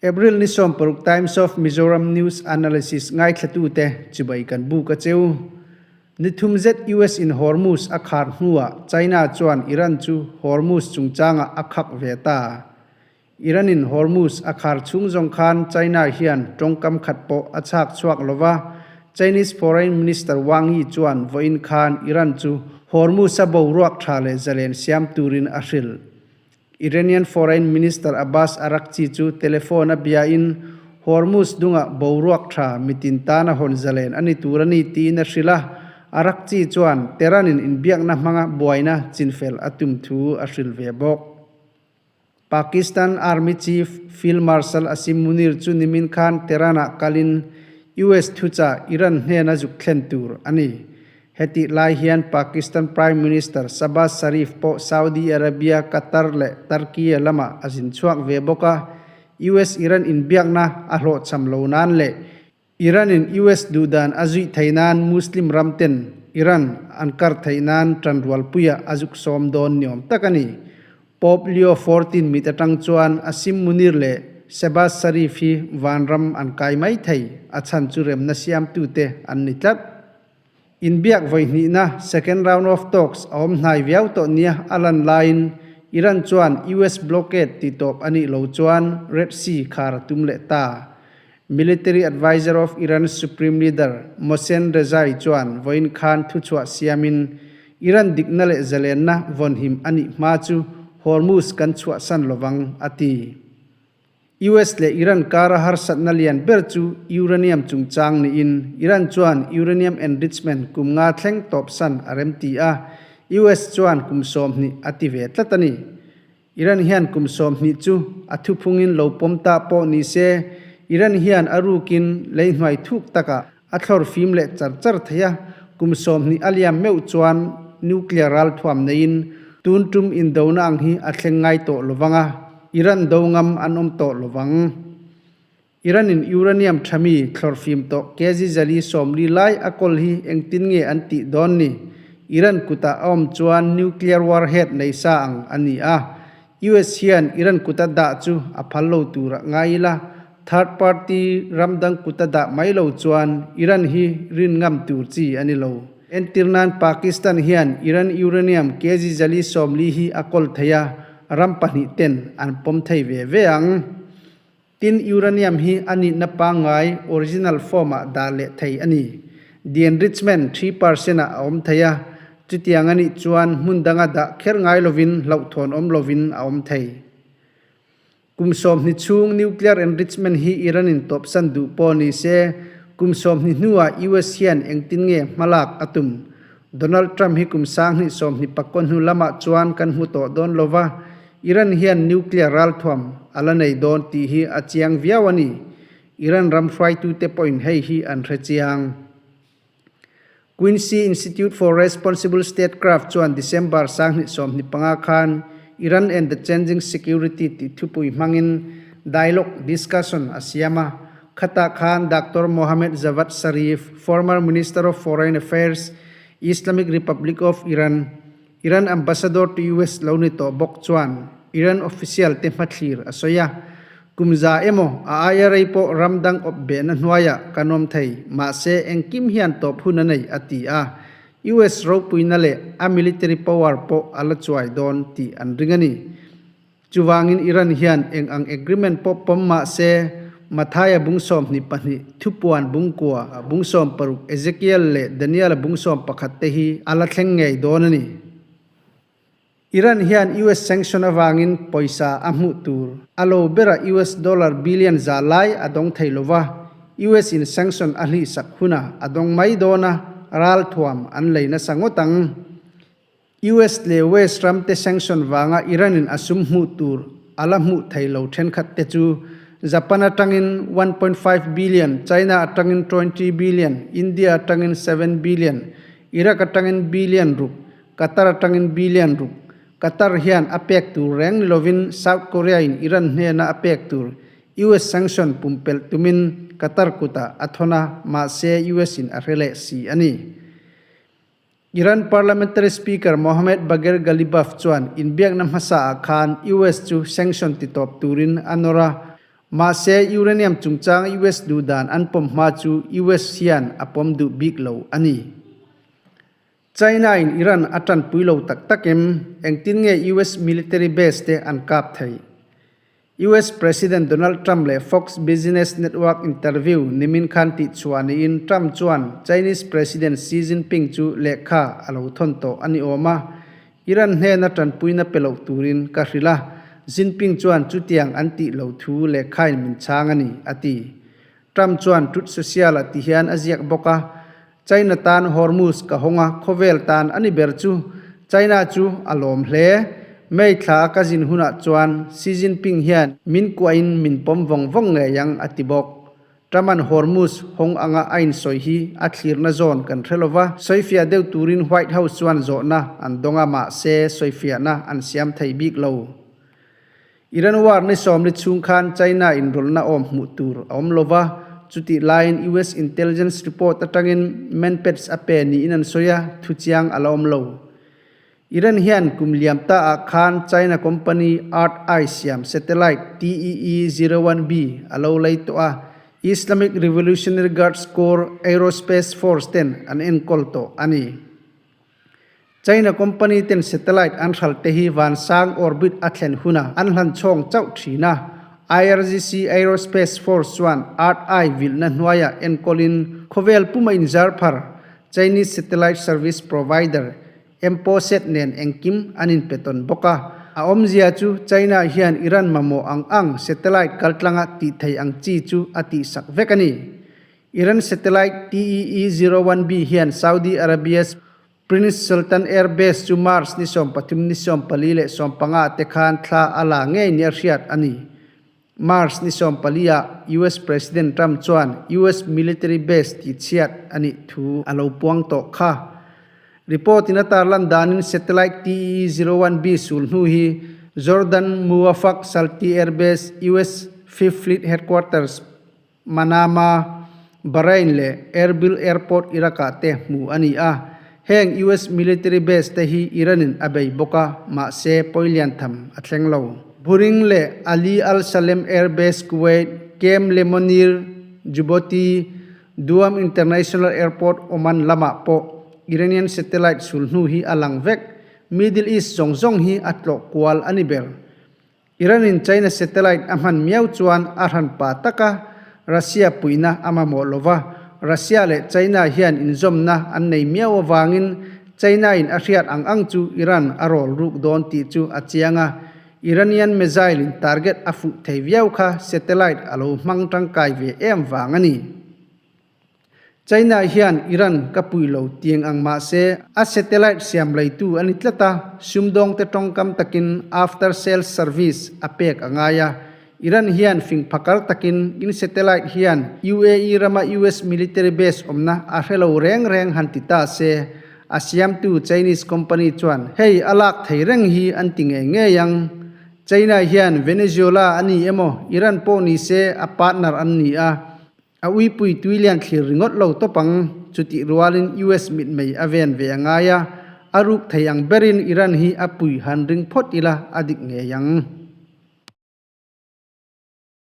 April ni 16 Times of Mizoram News Analysis ngaithlatute chibai kan buk a cheu. Ni thum zet US in Hormuz a khar hnuah China chuan Iran chu Hormuz chungchangah a khak ve ta. Iran in Hormuz a khar chhung zawng khan China hian tawngkam khat pawh a chhak chhuak lova, Chinese Foreign Minister Wang Yi chuan vawiin khan Iran chu Hormuz a boruak tha leh zalen siam turin a hrilh. Iranian Foreign Minister Abbas Araghchi chu telephone a biain Hormuz dungah boruak tha mitin tana hawn zalen a ni tur a ni tiin a hrilh a, Araghchi chuan Tehran in inbiakna hmanga buaina chinfel a tum thu a hrilh ve bawk. Pakistan Army Chief Field Marshal Asim Munir chu nimin khan Tehran-ah kalin US thuchah Iran hnena zuk thlen tur a ni. Hetih lai hian Pakistan Prime Minister Shahbaz Sharif pawh Saudi Arabia, Qatar leh Turkiye lamah a zin chhuak ve bawk a, US-Iran inbiakna a hlawhchham lo nan leh Iran-in US duhdan a zuih theih nan Muslim ram ten Iran an kar theih nan tanrualpuiah a zuk sawm dawn ni awm tak a ni. Pope Leo XIV mit atang chuan Asim Munir leh Shehbaz Sharif hi vanram an kai mai thei, a chhan chu remna siamtute an ni tlat. Inbiak vawi hnihna, second round of talks, a awm hnai viau tawh nia a lan laiin Iran chuan US blockade ti tawp a nih lo chuan Red Sea khar a tum leh ta. Military adviser of Iran's supreme leader Mohsen Rezaei chuan vawiin khan thuchhuah siamin Iran dikna leh zalenna vawnhim a nih hma chu Hormuz kan chhuahsan lovang a ti. US leh Iran kara harsatna lian ber chu uranium chungchang niin Iran chuan uranium enrichment kum nga thleng tawpsan a remti a, US chuan kum 20 a ti ve tlat a ni. Iran hian kum 20 chu a thuphungin lo pawm ta pawh ni se, Iran hian a rukin lei hnuai thuk takah a thlawr fim leh char char thei a, kum 20 a liam meuh chuan nuclear ralthuam neiin tun tum indona ang hi a thleng ngai tawh lovang a, Iran do ngam an awm tawh lovang. Iran in uranium thami thlawr fim tawh kg 440 lai a kawl hi engtin nge an tih dawn ni? Iran kutah a awm chuan nuclear warhead nei sa ang a ni a, US hian Iran kuta dah chu a phal lo turah ngai ila, third party ram dang kuta dah mai lo chuan Iran hi rin ngam tur chi a ni lo. Entir nan Pakistan hian Iran uranium kg 440 hi a kawl thei a, ram pahnih ten an pawm thei ve ve ang. Tin, uranium hi a nihna pangngai, original form, ah dah leh thei a ni. The enrichment 3% ah a awm thei a, chutiang a nih chuan hmun danga dah kher ngai lovin hlauhthawn awm lovin a awm thei. Kum 20 chhung nuclear enrichment hi Iran in tawpsan duh pawh ni se, kum 20 hnuah US hian engtin nge hmalak a tum? Donald Trump hi kum 2024 hnu lamah chuan kan hmu tawh dawn lova, Iran hian nuclear ralthuam a la nei dawn tih hi a chiang viau a ni. Iran ram hruaitute pawhin hei hi an hre chiang. Quincy Institute for Responsible Statecraft chuan December 2025 khan Iran and the Changing Security tih thupui hmangin dialogue discussion a siam a. Khatah khan Doctor Mohammad Javad Zarif, former Minister of Foreign Affairs, Islamic Republic of Iran, Iran Ambassador to US lo ni tawh bawk chuan Iran official te hmathlir a sawi a, Kum za emaw a aia rei pawh ram dang awp behna hnuaiah kan awm thei, mahse engkim hian tawp hun a nei a ti a, US ropuina leh a military power pawh a la chuai dawn tih an ring a ni. Chuvangin Iran hian eng ang agreement pawh pawm mah se, Mathaia bung 22, Thupuan bung kua, bung 16, Ezekiel leh Daniela bung 11 te hi a la thleng ngei dawn a ni. Iran hian US sanction avangin pawisa a hmuh tur a lo bera US dollar billion za lai a dawng thei lova, US in sanction a hlihsak huna a dawng mai dawn a, ralthuam an lei nasa ngawt ang. US leh West ram te sanction vanga Iran in a sum hmuh tur a la hmuh thei lo thenkhat te chu Japan atangin 1.5 billion, China atangin 20 billion, India atangin 7 billion, Iraq atangin billion ruk, Qatar atangin billion ruk. Qatar hian a pek tur reng ni lovin South Korea in Iran hnena a pek tur US sanction pumpelh tumin Qatar kutah a thawn a, mahse US in a hre leh si a ni. Iran Parliamentary Speaker Mohammad Bagher Ghalibaf chuan inbiakna hmasa ah khan US chu sanction ti tawp turin a nawr a. Mahse, uranium chungchanga US duh dan an pawm hma chu US hian a pawm duh bik lo a ni. China in Iran a tanpui lo tak tak em? Engtin nge US military base te an kap theih? US President Donald Trump leh Fox Business Network interview nimin khan tihchhuah niin Trump chuan Chinese President Xi Jinping chu lehkha a lo thawn tawh a ni awm a, Iran hnena tanpuina pe loh turin ka hrilh a, Jinping chuan chutiang an tih lo thu lehkhain min chhang a ni, a ti. Trump chuan Truth Social-ah ti hian a ziak bawk a, China tan Hormuz ka hawng a, khawvel tan a ni ber chu. China chu a lawm hle. May thla a ka zin hunah chuan Xi Jinping hian min kuahin min pawm vawng vawng ngei ang, a ti bawk. Truman Hormuz hawng anga a insawi hi a thlirna zawn kan hre lova, sawifiah deuh turin White House chuan zawhna an dawng a, mahse sawifiahna an siam thei bik lo. Iran war ni sawmli chhung khan China inrawlhna awm hmuh tur a awm lova, chutih laiin US intelligence report atangin Manpads a pe niin an sawi a, thuchiang a la awm lo. Iran hian kum liam ta ah khan China company Earth Eye siam satellite TEE 01B a lo lei tawh a, Islamic Revolutionary Guards Corps Aerospace Force ten an enkawl tawh a ni. China company ten satellite an hral te hi vansang orbit a thlen huna an hlan chhawng chauh thin a, IRGC Aerospace Force chuan Earth Eye vilhna hnuaiah enkawlin khawvel puma inzar phar Chinese satellite service provider Emposat nen engkim an inpe tawn bawk a. A awmzia chu China hian Iran mamawh ang ang satellite kaltlanga tih thei ang chi chu a tihsak vek a ni. Iran satellite TEE 01B hian Saudi Arabia's Prince Sultan Air Base chu March ni 13 ni 14 leh 15 te khan thla a la ngei nia hriat a ni. March ni 14 ah US President Trump chuan US military base tihchhiat a nih thu a lo puang tawh kha. Report in a tarlan danin satellite TEE 01B sul hnu hi Jordan Muwaffaq Salti Air Base, US Fifth Fleet Headquarters, Manama, Bahrain leh Erbil Airport, Iraq-ah te hmuh a ni a. Heng US military base te hi Iran-in a bei bawk a, mahse pawilian tham a thleng lo. Buring leh Ali Al Salem Air Base, Kuwait, Camp Lemonnier, Djibouti, Duam International Airport, Oman lamah pawh Iranian satellite sul hnu hi a lang vek. Middle East zawng zawng hi a tlawh kual a ni ber. Iran in China satellite a hman miau chuan a hran pa taka Russia puihna a mamawh lova, Russia leh China hian inzawmna an nei miau avangin China in a hriat ang ang chu Iran a rawl ruk dawn tih chu a chiang a, Iranian missile in target a fuh thei viau kha satellite a lo hmang tangkai ve em vang a ni. China hian Iran ka pui lo tiang ang mahse a satellite siam leitu a ni tlat a, sumdawngte tawngkam takin after sales service a pek a ngai a. Iran hian fing phakar takin in satellite hian UAE rama US military base awmna a hre lo reng reng han ti ta se, a siamtu Chinese company chuan hei a lak thei reng hi an ti ngei ngei ang. China hian Venezuela a ni emaw Iran pawh ni se a partner an ni a. A uipui tuilian thlir ringawt lo tawp ang, chutih rualin US mitmei a ven ve a ngai a, a ruk thei ang berin Iran hi a pui han ring phawt ila a dik ngei ang.